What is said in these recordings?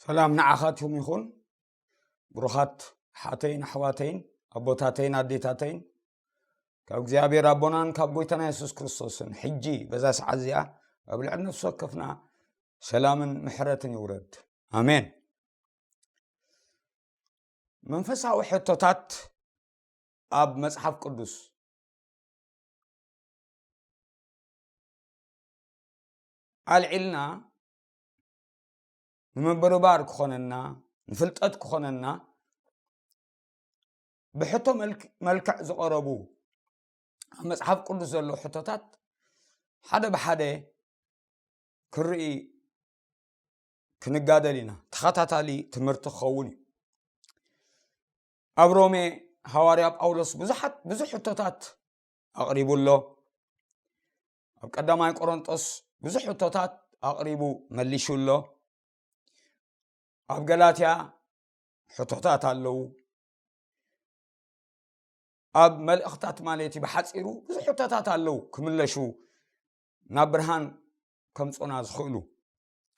ሰላም ንዓኻትኩም ይኹን። ብሩኻት ሓተይን ኣሕዋተይን፣ ኣቦታተይን ኣዴታተይን፣ ካብ እግዚኣብሔር ኣቦናን ካብ ጎይታና የሱስ ክርስቶስን ሕጂ በዛ ሰዓት እዚኣ ኣብ ልዕሊ ነፍሲ ወከፍና ሰላምን ምሕረትን ይውረድ። ኣሜን። መንፈሳዊ ሕቶታት ኣብ መጽሓፍ ቅዱስ ኣልዒልና ንምብርባር ክኾነና፣ ንፍልጠት ክኾነና፣ ብሕቶ መልክ-፣ መልክዕ ዝቐረቡ ኣብ መጽሓፍ ቅዱስ ዘለዉ ሕቶታት ሓደ ብሓደ ክንርኢ ክንጋደል ኢና። ተኸታታሊ ትምህርቲ ክኸውን እዩ። ኣብ ሮሜ ሃዋርያ ጳውሎስ ብዙሓት፣ ብዙሕ ሕቶታት ኣቕሪቡ ኣሎ። ኣብ ቀዳማይ ቆሮንጦስ ብዙሕ ሕቶታት ኣቕሪቡ መሊሹ ኣሎ። ኣብ ገላትያ ሕቶታት ኣለዉ። ኣብ መልእኽታት ማለት እዩ፣ ብሓጺሩ ብዙሕ ሕቶታት ኣለዉ ክምለሹ፣ ናብ ብርሃን ከምጾና ዝኽእሉ።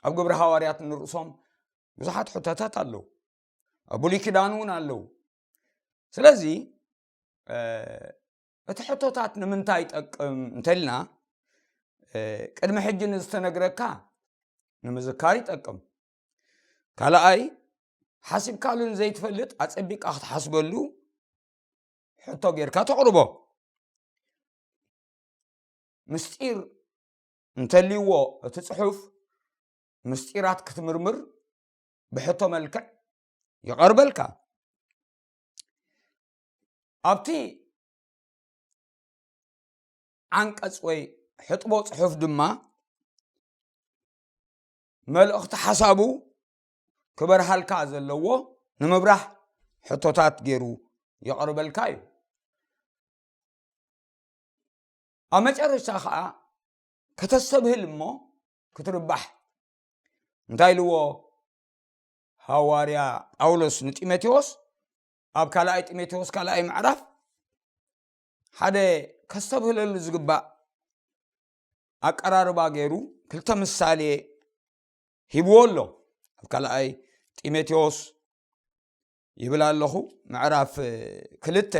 ኣብ ግብሪ ሃዋርያት ንርእሶም ብዙሓት ሕቶታት ኣለዉ። ኣብ ብሉይ ኪዳን እውን ኣለዉ። ስለዚ፣ እ፣ እቲ ሕቶታት ንምንታይ ይጠቅም እንተልና፣ እ፣ ቅድሚ ሕጂ ንዝተነግረካ ንምዝካር ይጠቅም። ካልኣይ፣ ሓሲብካሉ ንዘይትፈልጥ ኣጸቢቕካ ክትሓስበሉ ሕቶ ጌርካ ተቕርቦ። ምስጢር እንተልይዎ እቲ ጽሑፍ፣ ምስጢራት ክትምርምር ብሕቶ መልክዕ ይቐርበልካ። ኣብቲ ዓንቀጽ ወይ ሕጥቦ ጽሑፍ ድማ መልእኽቲ ሓሳቡ ክበርሃልካ ዘለዎ ንምብራህ ሕቶታት ገይሩ የቕርበልካ እዩ። ኣብ መጨረሽታ ኸዓ ከተስተብህል እሞ ክትርባሕ። እንታይ ኢልዎ ሃዋርያ ጳውሎስ ንጢሞቴዎስ ኣብ ካልኣይ ጢሞቴዎስ ካልኣይ ምዕራፍ ሓደ ከስተብህለሉ ዝግባእ ኣቀራርባ ገይሩ ክልተ ምሳሌ ሂብዎ ኣሎ። ኣብ ካልኣይ ጢሞቴዎስ ይብል ኣለኹ፣ ምዕራፍ ክልተ፣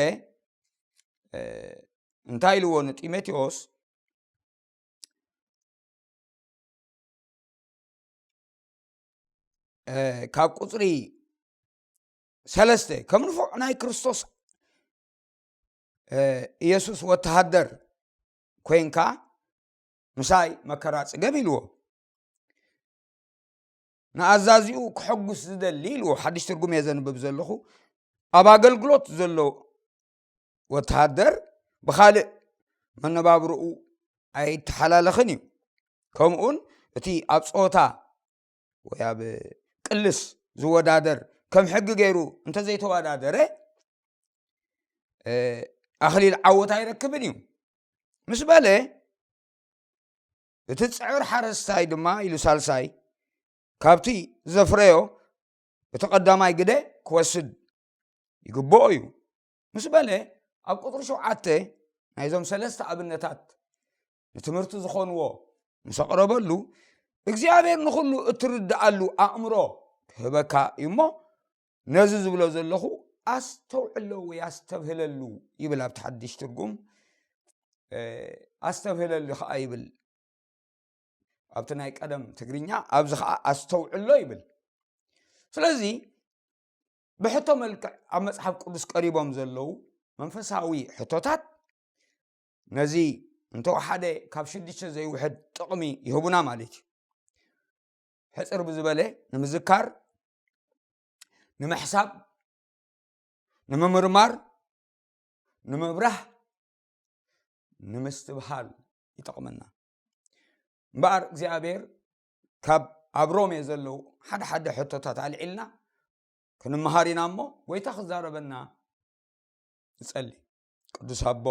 እ፣ እንታይ ኢልዎ ንጢሞቴዎስ? እ፣ ካብ ቁጽሪ ሰለስተ፣ ከም ንፉዕ ናይ ክርስቶስ፣ እ፣ ኢየሱስ ወተሃደር ኮይንካ ምሳይ መከራ ጽገብ ኢልዎ። ንኣዛዚኡ ክሐጉስ ዝደሊ ኢልዎ። ሓድሽ ትርጉም እየ ዘንብብ ዘለኹ። ኣብ ኣገልግሎት ዘሎ ወተሃደር ብኻልእ መነባብሮኡ ኣይተሓላለኽን እዩ። ከምኡውን እቲ ኣብ ጾታ ወይ ኣብ ቅልስ ዝወዳደር ከም ሕጊ ገይሩ እንተዘይተወዳደረ፣ እ፣ ኣኽሊል ዓወት ኣይረክብን እዩ ምስ በለ፣ እቲ ጽዕር ሓረስታይ ድማ ኢሉ ሳልሳይ ካብቲ ዘፍረዮ እቲ ቀዳማይ ግደ ክወስድ ይግብኦ እዩ ምስ በለ፣ ኣብ ቁጽሪ ሸውዓተ ናይዞም ሰለስተ ኣብነታት ንትምህርቲ ዝኾንዎ ምስ ኣቕረበሉ፣ እግዚኣብሔር ንኹሉ እትርድኣሉ ኣእምሮ ክህበካ እዩ እሞ፣ ነዚ ዝብሎ ዘለኹ ኣስተውዕሎ ወይ ኣስተብህለሉ ይብል ኣብቲ ሓድሽ ትርጉም። እ፣ ኣስተብህለሉ ኸዓ ይብል ኣብቲ ናይ ቀደም ትግርኛ፣ ኣብዚ ኸዓ ኣስተውዕሎ ይብል። ስለዚ ብሕቶ መልክዕ ኣብ መጽሓፍ ቅዱስ ቀሪቦም ዘለዉ መንፈሳዊ ሕቶታት ነዚ እንተወሓደ ካብ ሽዱሽተ ዘይውሕድ ጥቕሚ ይህቡና ማለት እዩ። ሕጽር ብዝበለ ንምዝካር፣ ንምሕሳብ፣ ንምምርማር፣ ንምብራህ፣ ንምስትብሃል ይጠቕመና። እምበኣር እግዚኣብሔር ካብ ኣብ ሮሜ ዘለዉ ሓደ ሓደ ሕቶታት ኣልዒልና ክንመሃር ኢና እሞ፣ ጎይታ ክዛረበና ንጸሊ። ቅዱስ ኣቦ፣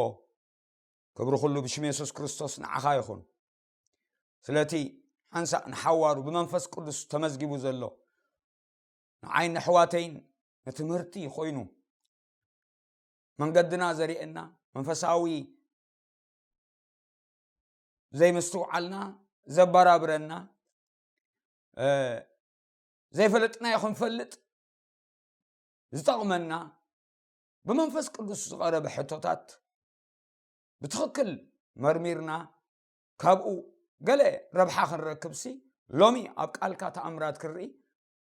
ክብሪ ኩሉ ብሽም የሱስ ክርስቶስ ንዓኻ ይኹን። ስለቲ ሓንሳእ ንሓዋሩ ብመንፈስ ቅዱስ ተመዝጊቡ ዘሎ ንዓይን ኣሕዋተይን ንትምህርቲ ኮይኑ መንገድና ዘርእየና፣ መንፈሳዊ ዘይምስትውዓልና ዘበራብረና፣ እ፣ ዘይፈለጥናዮ ክንፈልጥ ዝጠቕመና፣ ብመንፈስ ቅዱስ ዝቐረበ ሕቶታት ብትኽክል መርሚርና ካብኡ ገለ ረብሓ ክንረክብሲ፣ ሎሚ ኣብ ቃልካ ተኣምራት ክንርኢ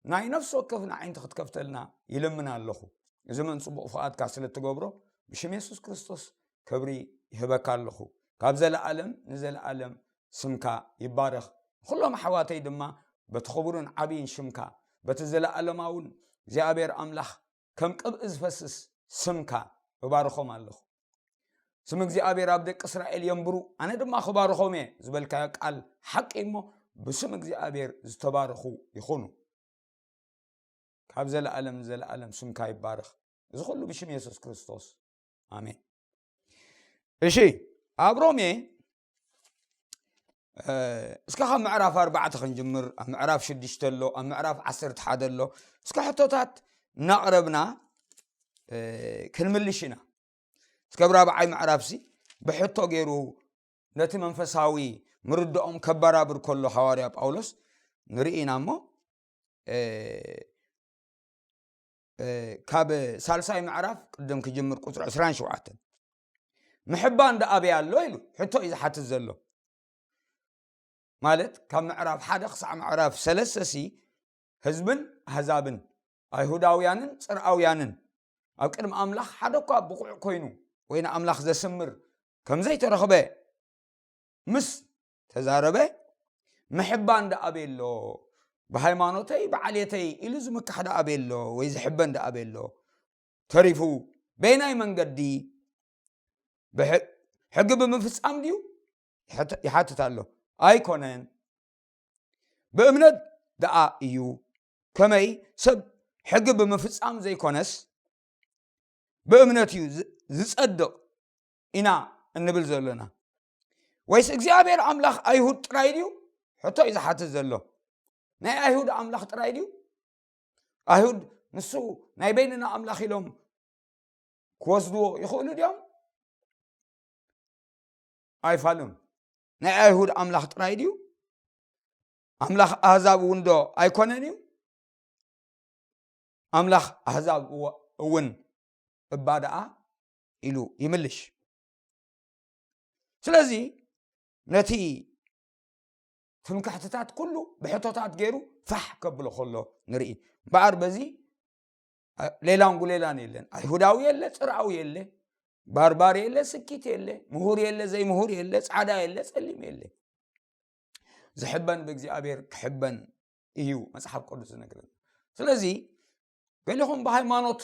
ናይ ነፍሲ ወከፍና ዓይንቲ ክትከፍተልና ይልምን ኣለኹ። እዚ መን ጽቡቕ ፍቓድካ ስለ እትገብሮ ብሽም የሱስ ክርስቶስ ክብሪ ይህበካ ኣለኹ። ካብ ዘለኣለም ንዘለኣለም ስምካ ይባረኽ። ንኹሎም ኣሕዋተይ ድማ በቲ ክቡርን ዓብይን ሽምካ፣ በቲ ዘለኣለማውን እግዚኣብሔር ኣምላኽ ከም ቅብኢ ዝፈስስ ስምካ እባርኾም ኣለኹ። ስም እግዚኣብሔር ኣብ ደቂ እስራኤል የንብሩ፣ ኣነ ድማ ክባርኾም እየ ዝበልካዮ ቃል ሓቂ እሞ፣ ብስም እግዚኣብሔር ዝተባረኹ ይኹኑ። ካብ ዘለኣለም ንዘለኣለም ስምካ ይባረኽ። እዚ ኩሉ ብሽም የሱስ ክርስቶስ፣ ኣሜን። እሺ፣ ኣብ ሮሜ፣ እ፣ እስከ ካብ ምዕራፍ ኣርባዕተ ክንጅምር። ኣብ ምዕራፍ ሽዱሽተ ኣሎ፣ ኣብ ምዕራፍ ዓሰርተ ሓደ ኣሎ። እስከ ሕቶታት እናቕረብና፣ እ፣ ክንምልሽ ኢና። እስከ ኣብ ራብዓይ ምዕራፍሲ ብሕቶ ገይሩ ነቲ መንፈሳዊ ምርድኦም ከባራብር ከሎ ሃዋርያ ጳውሎስ ንርኢ ኢና እሞ፣ እ፣ እ፣ ካብ ሳልሳይ ምዕራፍ ቅድም ክጅምር ቁጽሪ ዕስራን ሸውዓተን፣ ምሕባን ደኣ ኣበይ ኣሎ ኢሉ ሕቶ እዩ ዝሓትት ዘሎ። ማለት ካብ ምዕራፍ ሓደ ክሳዕ ምዕራፍ ሰለስተ ሲ ህዝብን ኣህዛብን፣ ኣይሁዳውያንን ጽርኣውያንን ኣብ ቅድሚ ኣምላኽ ሓደ እኳ ብቑዕ ኮይኑ ወይ ንኣምላኽ ዘስምር ከም ዘይተረኽበ ምስ ተዛረበ፣ ምሕባን ደኣ ኣበይ ኣሎ? ብሃይማኖተይ ብዓሌተይ ኢሉ ዝምካሕ ደኣ ኣበይ ኣሎ? ወይ ዝሕበን ደኣ ኣበይ ኣሎ? ተሪፉ በየናይ መንገዲ? ብሕ-፣ ሕጊ ብምፍጻም ድዩ? ይሐት-፣ ይሓትት ኣሎ። ኣይኮነን። ብእምነት ደኣ እዩ። ከመይ ሰብ ሕጊ ብምፍጻም ዘይኮነስ ብእምነት እዩ ዝ-፣ ዝጸድቕ ኢና እንብል ዘለና? ወይስ እግዚኣብሔር ኣምላኽ ኣይሁድ ጥራይ ድዩ? ሕቶ እዩ ዝሓትት ዘሎ። ናይ ኣይሁድ ኣምላኽ ጥራይ ድዩ? ኣይሁድ ንሱ ናይ በይንና ኣምላኽ ኢሎም ክወስድዎ ይኽእሉ ድዮም? ኣይፋሉን። ናይ ኣይሁድ ኣምላኽ ጥራይ ድዩ? ኣምላኽ ኣህዛብ እውን ዶ ኣይኮነን እዩ? ኣምላኽ ኣህዛብ እወ-፣ እውን እባ ደኣ ኢሉ ይምልሽ። ስለዚ ነቲ ትምክሕትታት ኩሉ ብሕቶታት ገይሩ ፋሕ ከብሎ ከሎ ንርኢ። እምበኣር በዚ ሌላን ጉሌላን የለን። ኣይሁዳዊ የለ፣ ጽርኣዊ የለ፣ ባርባር የለ፣ ስኪት የለ፣ ምሁር የለ፣ ዘይምሁር የለ፣ ጻዕዳ የለ፣ ጸሊም የለ። ዝሕበን ብእግዚኣብሔር ክሕበን እዩ መጽሓፍ ቅዱስ ዝነግረና። ስለዚ ገሊኹም ብሃይማኖት፣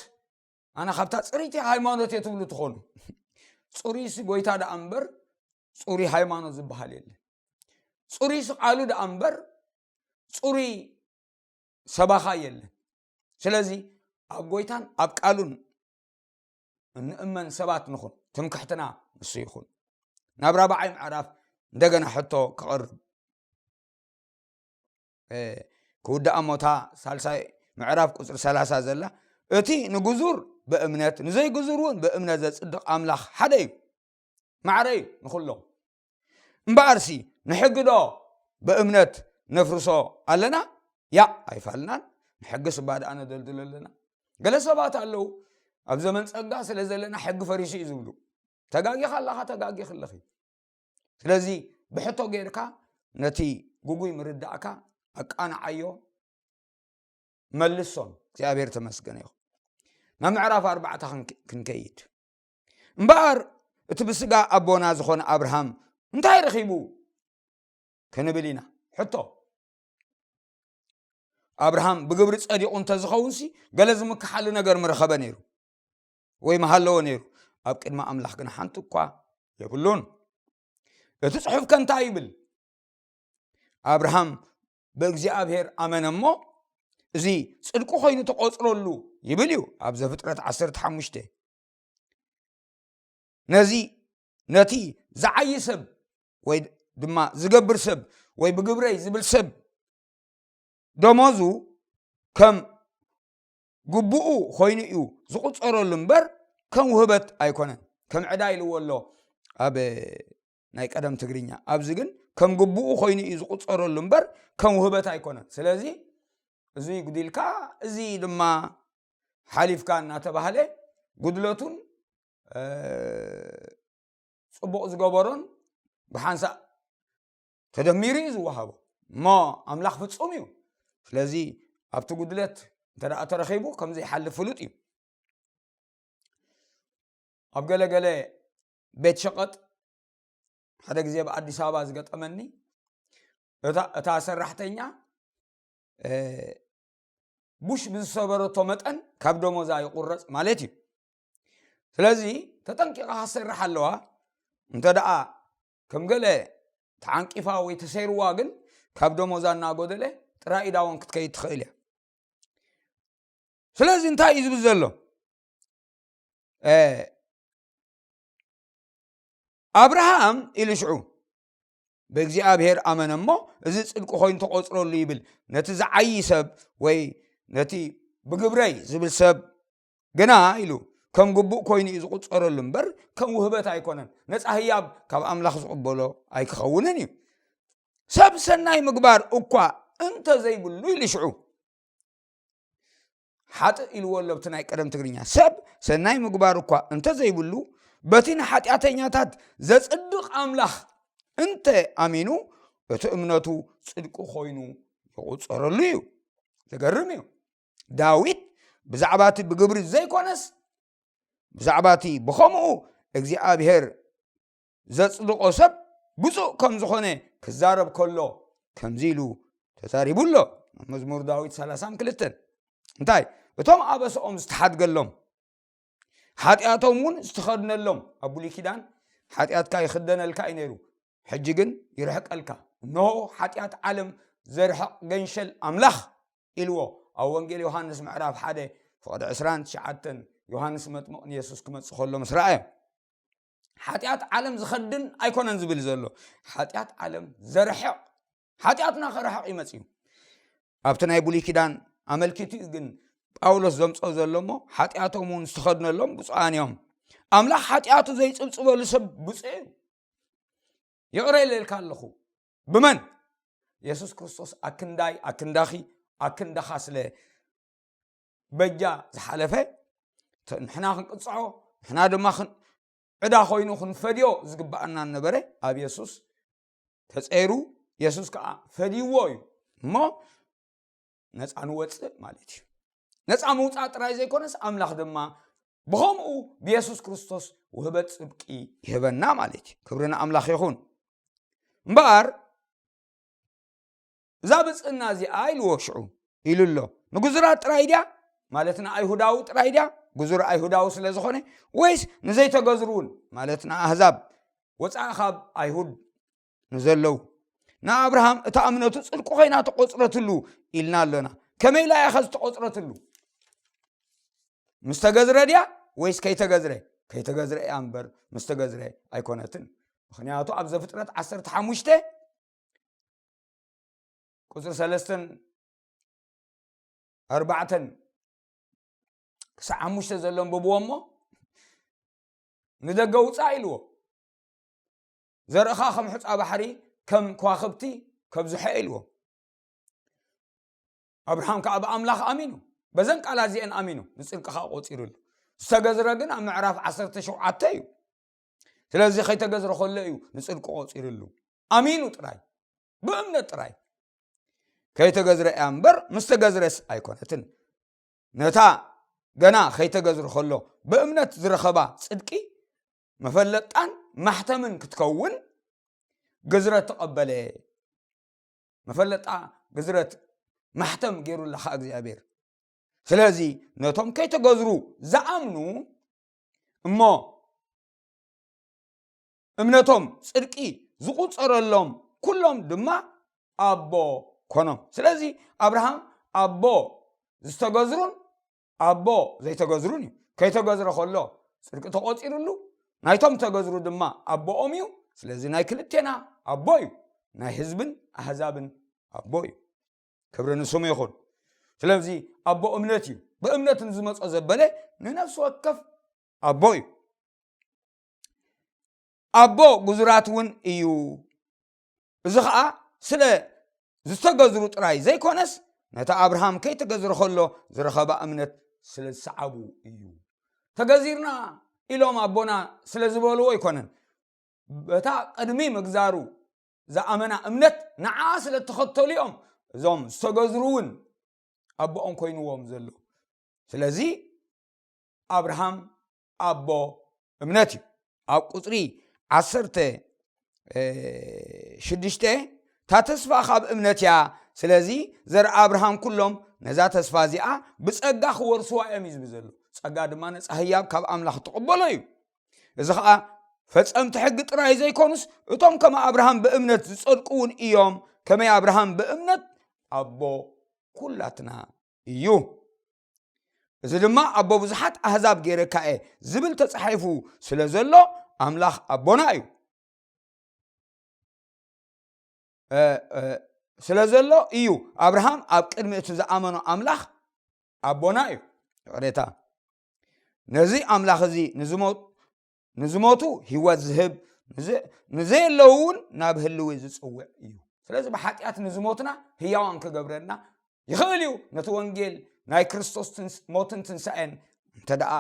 ኣነ ካብታ ጽርይቲ ሃይማኖት እየ ትብሉ ትኾኑ። ጽሩይሲ ጎይታ ደኣ እምበር ጽሩይ ሃይማኖት ዝበሃል የለን። ጽሩይሲ ቃሉ ደኣ እምበር ጽሩይ ሰባኻ የለን። ስለዚ ኣብ ጎይታን ኣብ ቃሉን እንእመን ሰባት ንኹን፣ ትምክሕትና ንሱ ይኹን። ናብ ራብዓይ ምዕራፍ እንደገና ሕቶ ክቐርብ፣ እ፣ ክውዳእ እሞ እታ ሳልሳይ ምዕራፍ ቁጽሪ ሰላሳ ዘላ፣ እቲ ንግዙር ብእምነት ንዘይግዙር እውን ብእምነት ዘጽድቕ ኣምላኽ ሓደ እዩ። ማዕረ እዩ ንኹሎም። እምበኣርሲ ንሕጊ ዶ ብእምነት ነፍርሶ ኣለና? ያእ ኣይፋልናን። ንሕጊስ እባ ደኣ ነደልድሎ ኣለና። ገለ ሰባት ኣለዉ፣ ኣብ ዘመን ጸጋ ስለ ዘለና ሕጊ ፈሪሱ እዩ ዝብሉ። ተጋጊኻ ኣለኻ፣ ተጋጊኺ ኣለኺ። ስለዚ ብሕቶ ጌርካ ነቲ ግጉይ ምርዳእካ ኣቃንዓዮ፣ መልሶም። እግዚኣብሔር ተመስገነ ይኹን። ናብ ምዕራፍ ኣርባዕተ ክንክ-፣ ክንከይድ። እምበኣር እቲ ብስጋ ኣቦና ዝኾነ ኣብርሃም እንታይ ረኺቡ ክንብል ኢና? ሕቶ። ኣብርሃም ብግብሪ ጸዲቑ እንተዝኸውንሲ ገለ ዝምክሓሉ ነገር ምረኸበ ነይሩ ወይ ምሃለወ ነይሩ። ኣብ ቅድሚ ኣምላኽ ግን ሓንቲ እኳ የብሉን። እቲ ጽሑፍ ከ እንታይ ይብል? ኣብርሃም ብእግዚኣብሔር ኣመነ እሞ እዚ ጽድቂ ኮይኑ ተቖጽረሉ ይብል እዩ ኣብ ዘፍጥረት ዓሰርተ ሓሙሽተ። ነዚ፣ ነቲ ዝዓዪ ሰብ ወይ ድማ ዝገብር ሰብ ወይ ብግብረይ ዝብል ሰብ ደሞዙ ከም ግቡኡ ኮይኑ እዩ ዝቑጸረሉ እምበር ከም ውህበት ኣይኮነን። ከም ዕዳ ኢልዎ ኣሎ ኣብ ናይ ቀደም ትግርኛ። ኣብዚ ግን ከም ግቡኡ ኮይኑ እዩ ዝቑጸረሉ እምበር ከም ውህበት ኣይኮነን። ስለዚ እዚ ጉዲልካ፣ እዚ ድማ ሓሊፍካ እናተባህለ ጉድለቱን፣ እ፣ ጽቡቕ ዝገበሮን ብሓንሳእ ተደሚሩ እዩ ዝወሃቦ። እሞ ኣምላኽ ፍጹም እዩ። ስለዚ ኣብቲ ጉድለት እንተ ደኣ ተረኺቡ ከም ዘይሓልፍ ፍሉጥ እዩ። ኣብ ገለ ገለ ቤት ሸቐጥ ሓደ ግዜ ኣብ ኣዲስ ኣበባ ዝገጠመኒ፣ እታ፣ እታ ሰራሕተኛ፣ እ፣ ቡሽ ብዝሰበረቶ መጠን ካብ ደሞዛ ይቑረጽ ማለት እዩ። ስለዚ ተጠንቂቓ ክትሰርሕ ኣለዋ። እንተ ደኣ ከም ገለ ተዓንቂፋ ወይ ተሰይርዋ ግን ካብ ደሞዛ እናጎደለ ጥራይ ኢዳውን ክትከይድ ትኽእል እያ። ስለዚ እንታይ እዩ ዝብል ዘሎ? እ፣ ኣብርሃም ኢሉ ሽዑ ብእግዚኣብሔር ኣመነ እሞ እዚ ጽድቂ ኮይኑ ተቖጽረሉ ይብል። ነቲ ዝዓዪ ሰብ ወይ ነቲ ብግብረይ ዝብል ሰብ ግና ኢሉ ከም ግቡእ ኮይኑ እዩ ዝቑጸረሉ እምበር ከም ውህበት ኣይኮነን። ነጻ ህያብ ካብ ኣምላኽ ዝቕበሎ ኣይክኸውንን እዩ። ሰብ ሰናይ ምግባር እኳ እንተ ዘይብሉ ኢሉ ሽዑ ሓጥእ ኢልዎ ኣሎ ብቲ ናይ ቀደም ትግርኛ። ሰብ ሰናይ ምግባር እኳ እንተ ዘይብሉ በቲ ንሓጢኣተኛታት ዘጽድቕ ኣምላኽ እንተ ኣሚኑ እቲ እምነቱ ጽድቂ ኮይኑ ይቑጸረሉ እዩ። ዘገርም እዩ። ዳዊት ብዛዕባ እቲ ብግብሪ ዘይኮነስ ብዛዕባ እቲ ብኸምኡ እግዚኣብሔር ዘጽድቖ ሰብ ብፁዕ ከም ዝኾነ ክዛረብ ከሎ ከምዚ ኢሉ ተዛሪቡ ኣሎ። ኣብ መዝሙር ዳዊት ሰላሳን ክልተን እንታይ? እቶም ኣበስኦም ዝተሓድገሎም ሓጢኣቶም እውን ዝተኸድነሎም። ኣብ ብሉይ ኪዳን ሓጢኣትካ ይኽደነልካ እዩ ነይሩ፣ ሕጂ ግን ይርሕቀልካ። እንሆ ሓጢኣት ዓለም ዘርሕቕ ገንሸል ኣምላኽ ኢልዎ። ኣብ ወንጌል ዮሃንስ ምዕራፍ ሓደ ፍቕዲ ዕስራን ትሽዓተን ዮሃንስ መጥምቕ ንየሱስ ክመጽእ ከሎ ምስ ረኣዮ፣ ሓጢኣት ዓለም ዝኸድን ኣይኮነን ዝብል ዘሎ፣ ሓጢኣት ዓለም ዘርሕቕ፣ ሓጢኣትና ከርሕቕ እዩ መጺኡ። ኣብቲ ናይ ብሉይ ኪዳን ኣመልኪቱ እዩ ግን ጳውሎስ ዘምጽኦ ዘሎ እሞ፣ ሓጢኣቶም እውን ዝተኸድነሎም ብፁዓን እዮም። ኣምላኽ ሓጢኣቱ ዘይጽብጽበሉ ሰብ ብፁዕ እዩ። ይቕረ ኢለልካ ኣለኹ። ብመን? የሱስ ክርስቶስ ኣክንዳይ፣ ኣክንዳኺ፣ ኣክንዳኻ ስለ በጃ ዝሓለፈ፣ ተ-፣ ንሕና ክንቅጽዖ፣ ንሕና ድማ ክን-፣ ዕዳ ኮይኑ ክንፈድዮ ዝግብኣና ነበረ። ኣብ የሱስ ተጸይሩ፣ የሱስ ከኣ ፈድይዎ እዩ። እሞ ነጻ ንወጽእ ማለት እዩ። ነጻ ምውጻእ ጥራይ ዘይኮነስ፣ ኣምላኽ ድማ ብኸምኡ ብየሱስ ክርስቶስ ውህበት ጽድቂ ይህበና ማለት እዩ። ክብሪ ንኣምላኽ ይኹን። እምበኣር፣ እዛ ብጽእና እዚኣ ኢልዎ ሽዑ ኢሉ ኣሎ። ንግዙራት ጥራይ ድያ? ማለት ንኣይሁዳዊ ጥራይ ድያ? ግዙር ኣይሁዳዊ ስለ ዝኾነ፣ ወይስ ንዘይተገዝሩ እውን? ማለት ንኣህዛብ፣ ወጻኢ ካብ ኣይሁድ ንዘለዉ። ንኣብርሃም እታ እምነቱ ጽድቂ ኮይና ተቖጽረትሉ ኢልና ኣሎና። ከመይ ኢላ እያ ኸ ዝተቖጽረትሉ? ምስ ተገዝረ ድያ ወይስ ከይተገዝረ? ከይተገዝረ እያ እምበር ምስ ተገዝረ ኣይኮነትን። ምኽንያቱ ኣብ ዘፍጥረት ዓሰርተ ሓሙሽተ ቁጽሪ ሰለስተን ኣርባዕተን ክሳዕ ሓሙሽተ ዘሎ ኣንብብዎ እሞ፣ ንደገ ውጻእ ኢልዎ። ዘርእኻ ከም ሑጻ ባሕሪ፣ ከም ከዋኽብቲ ከብዝሖ ኢልዎ። ኣብርሃም ከኣ ብኣምላኽ ኣሚኑ፣ በዘን ቃላት እዚአን ኣሚኑ፣ ንጽድቂ ከኣ ቆጺሩሉ። ዝተገዝረ ግን ኣብ ምዕራፍ ዓሰርተ ሸውዓተ እዩ። ስለዚ ከይተገዝረ ከሎ እዩ ንጽድቂ ቆጺሩሉ። ኣሚኑ ጥራይ፣ ብእምነት ጥራይ። ከይተገዝረ እያ እምበር ምስ ተገዝረስ ኣይኮነትን። ነታ ገና ከይተገዝረ ከሎ ብእምነት ዝረኸባ ጽድቂ መፈለጣን ማሕተምን ክትከውን ግዝረት ተቐበለ። መፈለጣ ግዝረት ማሕተም ገይሩላ ኸኣ እግዚኣብሔር። ስለዚ ነቶም ከይተገዝሩ ዝኣምኑ እሞ እምነቶም ጽድቂ ዝቑጸረሎም ኩሎም ድማ ኣቦ ኮኖም። ስለዚ ኣብርሃም ኣቦ ዝተገዝሩን ኣቦ ዘይተገዝሩን እዩ። ከይተገዝረ ከሎ ጽድቂ ተቖጺሩሉ፣ ናይቶም ተገዝሩ ድማ ኣቦኦም እዩ። ስለዚ ናይ ክልቴና ኣቦ እዩ፣ ናይ ህዝብን ኣህዛብን ኣቦ እዩ። ክብሪ ንስሙ ይኹን። ስለዚ ኣቦ እምነት እዩ። ብእምነት ንዝመጾ ዘበለ ንነፍሲ ወከፍ ኣቦ እዩ። ኣቦ ግዙራት እውን እዩ። እዚ ኸኣ ስለ ዝተገዝሩ ጥራይ ዘይኮነስ፣ ነታ ኣብርሃም ከይተገዝረ ከሎ ዝረኸባ እምነት ስለ ዝሰዓቡ እዩ። ተገዚርና ኢሎም ኣቦና ስለ ዝበልዎ ኣይኮነን። በታ ቅድሚ ምግዛሩ ዝኣመና እምነት ንዓ ስለ እተኸተሉ እዮም እዞም ዝተገዝሩ እውን ኣቦኦም ኮይንዎም ዘሎ። ስለዚ ኣብርሃም ኣቦ እምነት እዩ። ኣብ ቁፅሪ ዓሰርተ ሽዱሽተ፣ እታ ተስፋ ካብ እምነት እያ። ስለዚ ዘርኣ ኣብርሃም ኩሎም ነዛ ተስፋ እዚኣ ብፀጋ ክወርስዋ እዮም እዩ ዝብል ዘሎ። ፀጋ ድማ ነፃ ህያብ ካብ ኣምላኽ ትቕበሎ እዩ። እዚ ኸዓ ፈጸምቲ ሕጊ ጥራይ ዘይኮኑስ እቶም ከም ኣብርሃም ብእምነት ዝጸድቁ እውን እዮም። ከመይ ኣብርሃም ብእምነት ኣቦ ኩላትና እዩ። እዚ ድማ ኣቦ ብዙሓት ኣህዛብ ገይረካ እየ ዝብል ተጻሒፉ ስለ ዘሎ ኣምላኽ ኣቦና እዩ። እ፣ እ፣ ስለ ዘሎ እዩ ኣብርሃም ኣብ ቅድሚ እቲ ዝኣመኖ ኣምላኽ ኣቦና እዩ። ይቕሬታ። ነዚ ኣምላኽ እዚ ንዝሞ-፣ ንዝሞቱ ህይወት ዝህብ፣ ንዘ-፣ ንዘየለዉ እውን ናብ ህልዊ ዝጽውዕ እዩ። ስለዚ ብሓጢኣት ንዝሞትና ህያዋን ክገብረና ይኽእል እዩ። ነቲ ወንጌል ናይ ክርስቶስ ትንስ-፣ ሞትን ትንሳኤን እንተ ደኣ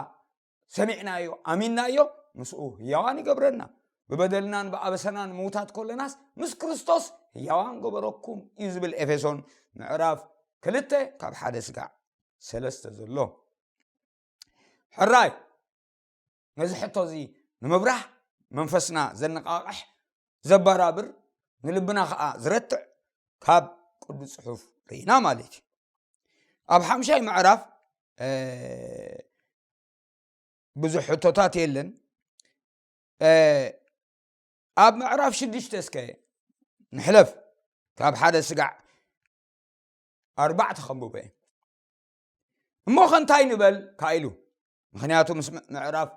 ሰሚዕናዮ፣ ኣሚንናዮ፣ ምስኡ ህያዋን ይገብረና። ብበደልናን ብኣበሰናን ምውታት ከለናስ ምስ ክርስቶስ ህያዋን ገበረኩም እዩ ዝብል ኤፌሶን ምዕራፍ ክልተ ካብ ሓደ ስጋዕ ሰለስተ ዘሎ። ሕራይ ነዚ ሕቶ እዚ ንምብራህ መንፈስና ዘነቓቕሕ፣ ዘበራብር፣ ንልብና ኸዓ ዝረትዕ ካብ ቅዱስ ጽሑፍ ርኢና ማለት እዩ። ኣብ ሓምሻይ ምዕራፍ፣ እ፣ ብዙሕ ሕቶታት የለን። እ፣ ኣብ ምዕራፍ ሽዱሽተ እስከ ንሕለፍ። ካብ ሓደ ስጋዕ ኣርባዕተ ከንብቦ እየ። እሞ ኸ እንታይ ንበል? ከ ኢሉ። ምኽንያቱ ምስ ም-፣ ምዕራፍ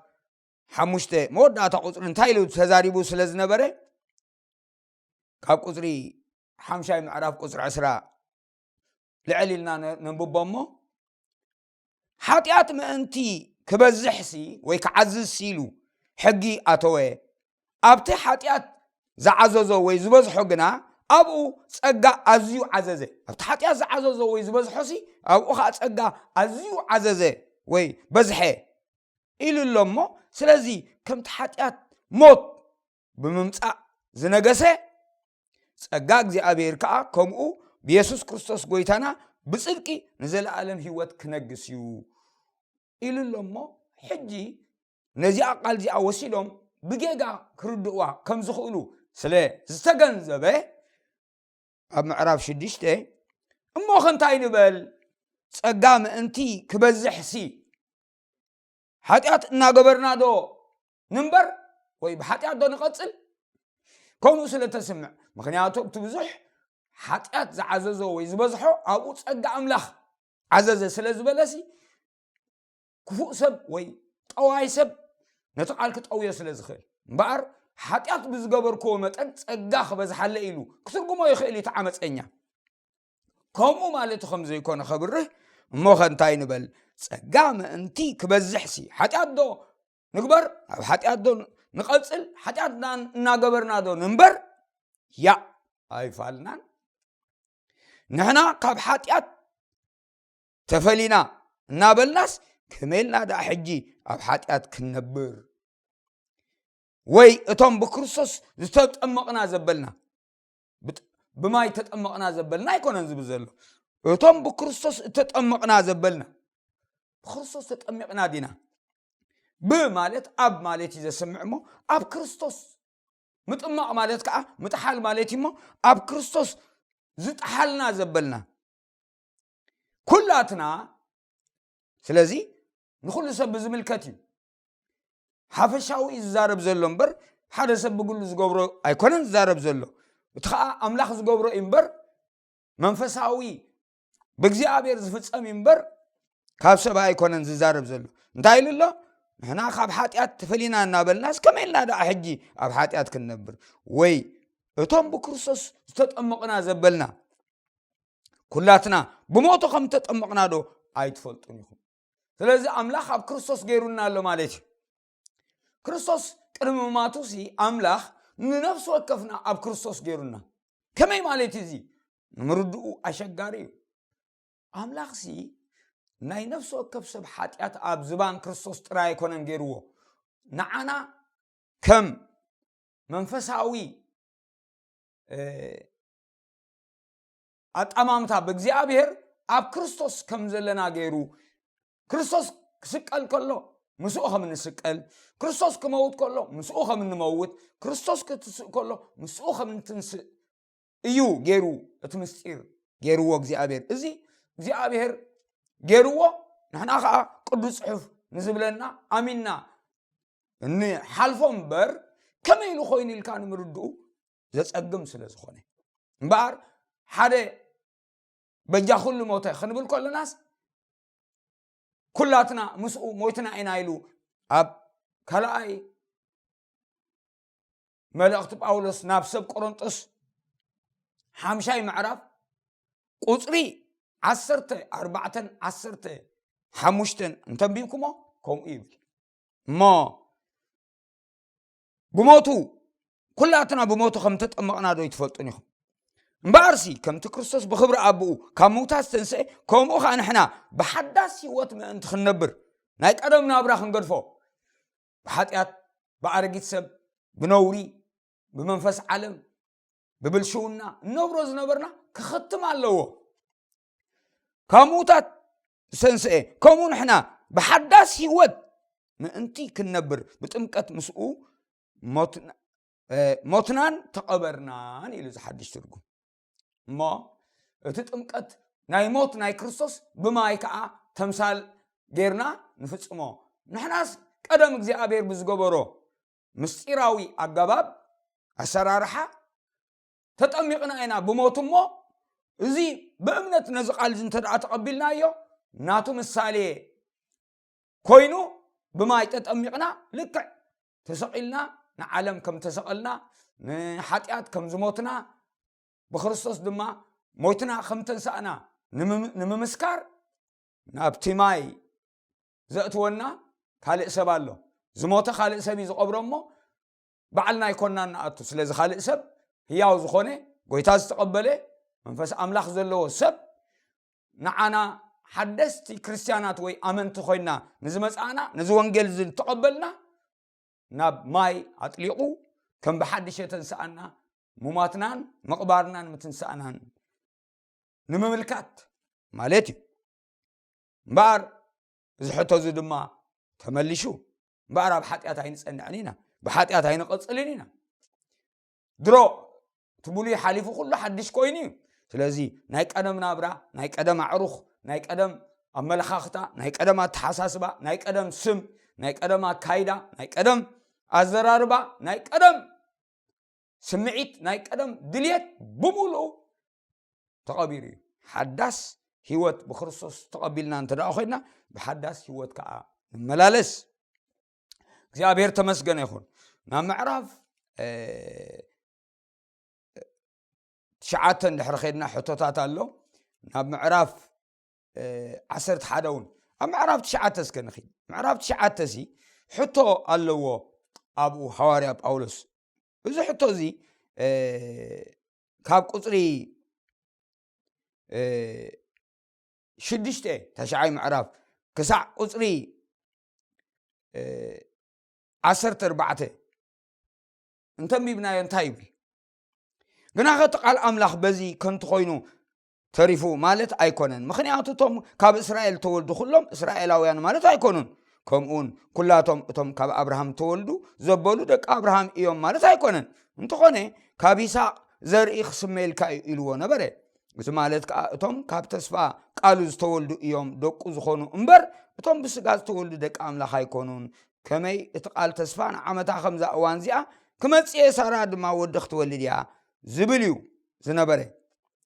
ሓሙሽተ መወዳእታ ቁጽሪ እንታይ ኢሉ ተዛሪቡ ስለ ዝነበረ፣ ካብ ቁጽሪ ሓምሻይ ምዕራፍ ቁጽሪ ዕስራ ልዕል ኢልና ነ-፣ ነንብቦ እሞ፣ ሓጢኣት ምእንቲ ክበዝሕሲ ወይ ክዓዝዝሲ ኢሉ ሕጊ ኣተወ። ኣብቲ ሓጢኣት ዝዓዘዞ ወይ ዝበዝሖ ግና ኣብኡ ጸጋ ኣዝዩ ዓዘዘ። ኣብቲ ሓጢኣት ዝዓዘዞ ወይ ዝበዝሖሲ ኣብኡ ኸዓ ጸጋ ኣዝዩ ዓዘዘ ወይ በዝሐ ኢሉ ኣሎ እሞ፣ ስለዚ ከምቲ ሓጢኣት ሞት ብምምጻእ ዝነገሰ፣ ጸጋ እግዚኣብሔር ከኣ ከምኡ ብየሱስ ክርስቶስ ጐይታና ብጽድቂ ንዘለኣለም ህይወት ክነግስ እዩ ኢሉ ኣሎ እሞ፣ ሕጂ ነዚኣ ቃል እዚኣ ወሲዶም ብጌጋ ክርድእዋ ከም ዝኽእሉ ስለ ዝተገንዘበ፣ ኣብ ምዕራፍ ሽዱሽተ፣ እሞ ኸ እንታይ ንበል? ጸጋ ምእንቲ ክበዝሕሲ፣ ሓጢኣት እናገበርና ዶ ንንበር? ወይ ብሓጢኣት ዶ ንቐጽል? ከምኡ ስለ ተስምዕ፣ ምኽንያቱ እቲ ብዙሕ ሓጢኣት ዝዓዘዞ ወይ ዝበዝሖ ኣብኡ ጸጋ ኣምላኽ ዓዘዘ ስለ ዝበለሲ፣ ክፉእ ሰብ ወይ ጠዋይ ሰብ ነቲ ቃል ክጠውዮ ስለ ዝኽእል። እምበኣር፣ ሓጢኣት ብዝገበርክዎ መጠን ጸጋ ክበዝሓለ ኢሉ ክትርጉሞ ይኽእል እዩ እቲ ዓመፀኛ። ከምኡ ማለቱ ከም ዘይኮነ ከብርህ፣ እሞ ኸ እንታይ ንበል? ጸጋ ምእንቲ ክበዝሕሲ፣ ሓጢኣት ዶ ንግበር? ኣብ ሓጢኣት ዶ ንቐጽል? ሓጢኣት እና-፣ እናገበርና ዶ ንንበር? ያእ፣ ኣይፋልናን። ንሕና ካብ ሓጢኣት ተፈሊና እናበልናስ፣ ከመይ ኢልና ደኣ ሕጂ ኣብ ሓጢኣት ክንነብር? ወይ እቶም ብክርስቶስ ዝተጠመቕና ዘበልና፣ ብጥ-፣ ብማይ ተጠመቕና ዘበልና ኣይኮነን ዝብል ዘሎ። እቶም ብክርስቶስ እተጠመቕና ዘበልና፣ ብክርስቶስ ተጠሚቕና ዲና? ብ ማለት ኣብ ማለት እዩ ዘስምዕ እሞ፣ ኣብ ክርስቶስ ምጥማቕ ማለት ከዓ ምጥሓል ማለት እዩ እሞ፣ ኣብ ክርስቶስ ዝጠሓልና ዘበልና ኩላትና። ስለዚ ንኹሉ ሰብ ብዝምልከት እዩ ሓፈሻዊ እዩ ዝዛረብ ዘሎ እምበር፣ ሓደ ሰብ ብግሉ ዝገብሮ ኣይኮነን ዝዛረብ ዘሎ። እቲ ከዓ ኣምላኽ ዝገብሮ እዩ እምበር፣ መንፈሳዊ ብእግዚኣብሔር ዝፍጸም እዩ እምበር፣ ካብ ሰብ ኣይኮነን ዝዛረብ ዘሎ። እንታይ ኢሉ ኣሎ? ንሕና ካብ ሓጢኣት ተፈሊና እናበልናስ፣ ከመይ ኢልና ደኣ ሕጂ ኣብ ሓጢኣት ክንነብር? ወይ እቶም ብክርስቶስ ዝተጠመቕና ዘበልና፣ ኩላትና ብሞቱ ከም ዝተጠመቕና ዶ ኣይትፈልጡን ኢኹም? ስለዚ ኣምላኽ ኣብ ክርስቶስ ገይሩና ኣሎ ማለት እዩ። ክርስቶስ ቅድሚ ምማቱሲ ኣምላኽ ንነፍሲ ወከፍና ኣብ ክርስቶስ ገይሩና። ከመይ ማለት እዩ እዚ? ንምርድኡ ኣሸጋሪ እዩ። ኣምላኽሲ ናይ ነፍሲ ወከፍ ሰብ ሓጢኣት ኣብ ዝባን ክርስቶስ ጥራይ ኣይኮነን ገይርዎ። ንዓና ከም መንፈሳዊ ኣጣማምታ ብእግዚኣብሔር ኣብ ክርስቶስ ከም ዘለና ገይሩ፣ ክርስቶስ ክስቀል ከሎ ምስኡ ከም እንስቀል፣ ክርስቶስ ክመውት ከሎ ምስኡ ከም እንመውት፣ ክርስቶስ ክትስእ ከሎ ምስኡ ከም እንትንስእ እዩ ገይሩ። እቲ ምስጢር ገይርዎ እግዚኣብሔር። እዚ እግዚኣብሔር ገይርዎ፣ ንሕና ከዓ ቅዱስ ጽሑፍ ንዝብለና ኣሚንና እንሓልፎ እምበር፣ ከመይ ኢሉ ኮይኑ ኢልካ ንምርድኡ ዘጸግም ስለ ዝኾነ። እምበኣር ሓደ በጃ ኩሉ ሞተ ክንብል ከለናስ፣ ኩላትና ምስኡ ሞይትና ኢና ኢሉ ኣብ ካልኣይ መልእኽቲ ጳውሎስ ናብ ሰብ ቆሮንጦስ ሓምሻይ ምዕራፍ ቁጽሪ ዓሰርተ ኣርባዕተን ዓሰርተ ሓሙሽተን እንተንቢብኩሞ ከምኡ ይብል። እሞ ብሞቱ፣ ኩላትና ብሞቱ ከም ተጠመቕና ዶ ይትፈልጡን ኢኹም? እምበኣርሲ ከምቲ ክርስቶስ ብኽብሪ ኣቦኡ ካብ ምውታት ዝተንስአ፣ ከምኡ ኸኣ ንሕና ብሓዳስ ህይወት ምእንቲ ክንነብር፣ ናይ ቀደም ናብራ ክንገድፎ፣ ብሓጢኣት፣ ብኣረጊት ሰብ፣ ብነውሪ፣ ብመንፈስ ዓለም፣ ብብልሽውና እነብሮ ዝነበርና ክኸትም ኣለዎ። ካብ ምውታት ዝተንስአ፣ ከምኡ ንሕና ብሓዳስ ህይወት ምእንቲ ክንነብር ብጥምቀት ምስኡ ሞትና፣ እ፣ ሞትናን ተቐበርናን ኢሉ ዝሓድሽ ትርጉም። እሞ እቲ ጥምቀት ናይ ሞት ናይ ክርስቶስ ብማይ ከዓ ተምሳል ጌርና ንፍጽሞ። ንሕናስ ቀደም እግዚኣብሔር ብዝገበሮ ምስጢራዊ ኣገባብ ኣሰራርሓ ተጠሚቕና ኢና ብሞቱ። እሞ እዚ ብእምነት ነዚ ቃል እዚ እንተ ደኣ ተቐቢልናዮ፣ ናቱ ምሳሌ ኮይኑ ብማይ ተጠሚቕና፣ ልክዕ ተሰቒልና፣ ንዓለም ከም ተሰቐልና፣ ንሓጢኣት ከም ዝሞትና፣ ብክርስቶስ ድማ ሞይትና ከም ተንሳእና ንምም-፣ ንምምስካር፣ ናብቲ ማይ ዘእትወና ካልእ ሰብ ኣሎ። ዝሞተ ካልእ ሰብ እዩ ዝቐብሮ እሞ፣ ባዕልና ኣይኮንናን ንኣቱ። ስለዚ ካልእ ሰብ፣ ህያው ዝኾነ፣ ጎይታ ዝተቐበለ፣ መንፈስ ኣምላኽ ዘለዎ ሰብ፣ ንዓና ሓደስቲ ክርስትያናት ወይ ኣመንቲ ኮይና ንዝመጻእና፣ ነዚ ወንጌል እዚ ዝተቐበልና፣ ናብ ማይ ኣጥሊቑ ከም ብሓድሽ የተንስኣና፣ ሙማትናን ምቕባርናን ምትንሳእናን ንምምልካት ማለት እዩ። እምበኣር እዚ ሕቶ እዚ ድማ ተመሊሹ። እምበኣር ኣብ ሓጢኣት ኣይንጸንዕን ኢና፣ ብሓጢኣት ኣይንቐጽልን ኢና። ድሮ እቲ ብሉይ ሓሊፉ ኩሉ ሓድሽ ኮይኑ እዩ። ስለዚ ናይ ቀደም ናብራ፣ ናይ ቀደም ኣዕሩኽ፣ ናይ ቀደም ኣመለኻኽታ፣ ናይ ቀደም ኣተሓሳስባ፣ ናይ ቀደም ስም፣ ናይ ቀደም ኣካይዳ፣ ናይ ቀደም ኣዘራርባ፣ ናይ ቀደም ስምዒት፣ ናይ ቀደም ድልየት ብምሉኡ ተቐቢሩ እዩ። ሓዳስ ህይወት ብክርስቶስ ተቐቢልና እንተ ደኣ ኮይንና፣ ብሓዳስ ህይወት ከኣ ንመላለስ። እግዚኣብሔር ተመስገነ ይኹን። ናብ ምዕራፍ፣ እ፣ ትሽዓተ እንድሕር ኸድና ሕቶታት ኣሎ። ናብ ምዕራፍ፣ እ፣ ዓሰርተ ሓደ እውን። ኣብ ምዕራፍ ትሽዓተ እስከ ንኺድ። ምዕራፍ ትሽዓተ እዚ ሕቶ ኣለዎ ኣብኡ ሃዋርያ ጳውሎስ። እዚ ሕቶ እዚ፣ እ፣ ካብ ቁጽሪ፣ እ፣ ሽዱሽተ፣ ተሽዓይ ምዕራፍ ክሳዕ ቁጽሪ፣ እ፣ ዓሰርተ ኣርባዕተ እንተንቢብናዮ እንታይ ይብል? ግናኸ እቲ ቃል ኣምላኽ በዚ ከንቱ ኮይኑ ተሪፉ ማለት ኣይኮነን። ምኽንያቱ እቶም ካብ እስራኤል ተወልዱ ኩሎም እስራኤላውያን ማለት ኣይኮኑን። ከምኡውን ኩላቶም እቶም ካብ ኣብርሃም ተወልዱ ዘበሉ ደቂ ኣብርሃም እዮም ማለት ኣይኮነን። እንተኾነ ካብ ይስሐቅ ዘርኢ ክስመየልካ እዩ ኢልዎ ነበረ። እዚ ማለት ከኣ እቶም ካብ ተስፋ ቃሉ ዝተወልዱ እዮም ደቁ ዝኾኑ እምበር፣ እቶም ብስጋ ዝተወልዱ ደቂ ኣምላኽ ኣይኮኑን። ከመይ እቲ ቃል ተስፋ ንዓመታ ከምዛ እዋን እዚኣ ክመጽእ እየ፣ ሳራ ድማ ወዲ ክትወልድ እያ ዝብል እዩ ዝነበረ።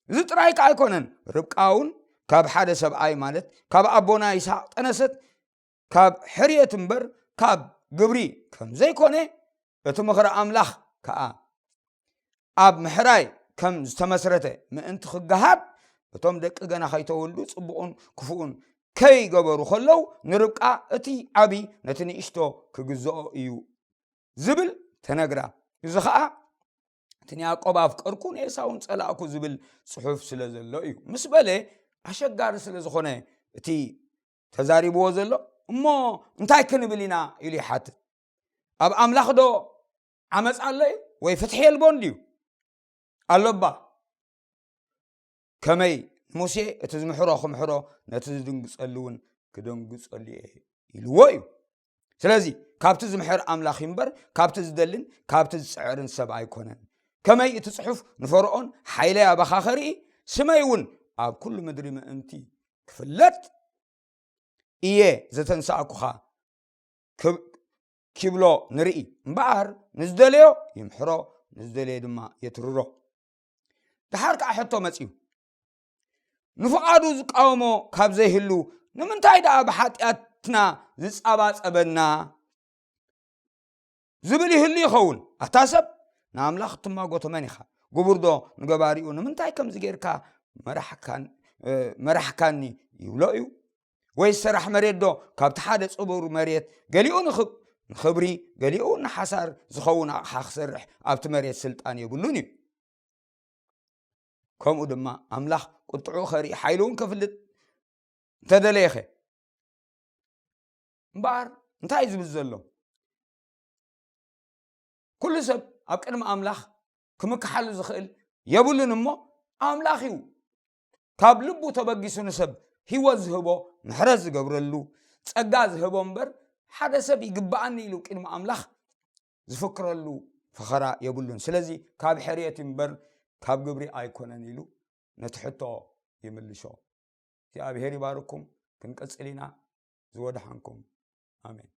እዚ ጥራይ ከኣ ኣይኮነን፣ ርብቃ እውን ካብ ሓደ ሰብኣይ፣ ማለት ካብ ኣቦና ይስሐቅ ጠነሰት፣ ካብ ሕርየት እምበር ካብ ግብሪ ከም ዘይኮነ፣ እቲ ምኽሪ ኣምላኽ ከኣ ኣብ ምሕራይ ከም ዝተመስረተ ምእንቲ ክገሃድ፣ እቶም ደቂ ገና ከይተወልዱ ጽቡቕን ክፉእን ከይገበሩ ከለዉ፣ ንርብቃ እቲ ዓቢ ነቲ ንእሽቶ ክግዝኦ እዩ ዝብል ተነግራ። እዚ ኸኣ እቲ ንያዕቆብ ኣፍቀርኩ ንኤሳውን ጸላእኩ ዝብል ጽሑፍ ስለ ዘሎ እዩ። ምስ በለ ኣሸጋሪ ስለ ዝኾነ እቲ ተዛሪብዎ ዘሎ፣ እሞ እንታይ ክንብል ኢና ኢሉ ይሓትት። ኣብ ኣምላኽ ዶ ዓመፅ ኣሎ እዩ ወይ ፍትሒ የልቦን ድዩ? ኣሎባ። ከመይ ንሙሴ እቲ ዝምሕሮ ክምሕሮ፣ ነቲ ዝድንግፀሉ እውን ክደንግፀሉ እየ ኢልዎ እዩ። ስለዚ ካብቲ ዝምሕር ኣምላኽ እዩ እምበር ካብቲ ዝደልን ካብቲ ዝፅዕርን ሰብ ኣይኮነን። ከመይ እቲ ፅሑፍ ንፈርኦን ሓይለይ ኣባኻ ከርኢ፣ ስመይ እውን ኣብ ኩሉ ምድሪ ምእንቲ ክፍለጥ እየ ዘተንሳእኩኻ ክብ- ኪብሎ ንርኢ እምበኣር፣ ንዝደለዮ ይምሕሮ፣ ንዝደለዮ ድማ የትርሮ። ድሓር ከዓ ሕቶ መፅዩ፣ ንፍቓዱ ዝቃወሞ ካብ ዘይህሉ ንምንታይ ደኣ ብሓጢኣትና ዝፃባፀበና ዝብል ይህሉ ይኸውን። ኣታ ሰብ፣ ንኣምላኽ እትማጎቶ መን ኢኻ? ግቡር ዶ ንገባሪኡ ንምንታይ ከምዚ ጌርካ መራሕካን- እ፣ መራሕካኒ ይብሎ እዩ? ወይስ ሰራሕ መሬት ዶ ካብቲ ሓደ ጽቡር መሬት ገሊኡ ንኽብ- ንኽብሪ ገሊኡ ንሓሳር ዝኸውን ኣቕሓ ክሰርሕ ኣብቲ መሬት ስልጣን የብሉን እዩ? ከምኡ ድማ ኣምላኽ ቁጥዑ ኸርኢ ሓይሉ እውን ከፍልጥ እንተደለየኸ? እምበኣር እንታይ እዩ ዝብል ዘሎ? ኩሉ ሰብ ኣብ ቅድሚ ኣምላኽ ክምክሓሉ ዝኽእል የብሉን እሞ፣ ኣምላኽ እዩ ካብ ልቡ ተበጊሱ ንሰብ ህይወት ዝህቦ፣ ምሕረት ዝገብረሉ፣ ጸጋ ዝህቦ እምበር፣ ሓደ ሰብ ይግብኣኒ ኢሉ ቅድሚ ኣምላኽ ዝፍክረሉ ፈኸራ የብሉን። ስለዚ ካብ ሕርየት እምበር ካብ ግብሪ ኣይኮነን ኢሉ ነቲ ሕቶ ይምልሾ። እግዚኣብሔር ይባርኩም። ክንቅጽል ኢና። ዝወድሓንኩም። ኣሜን።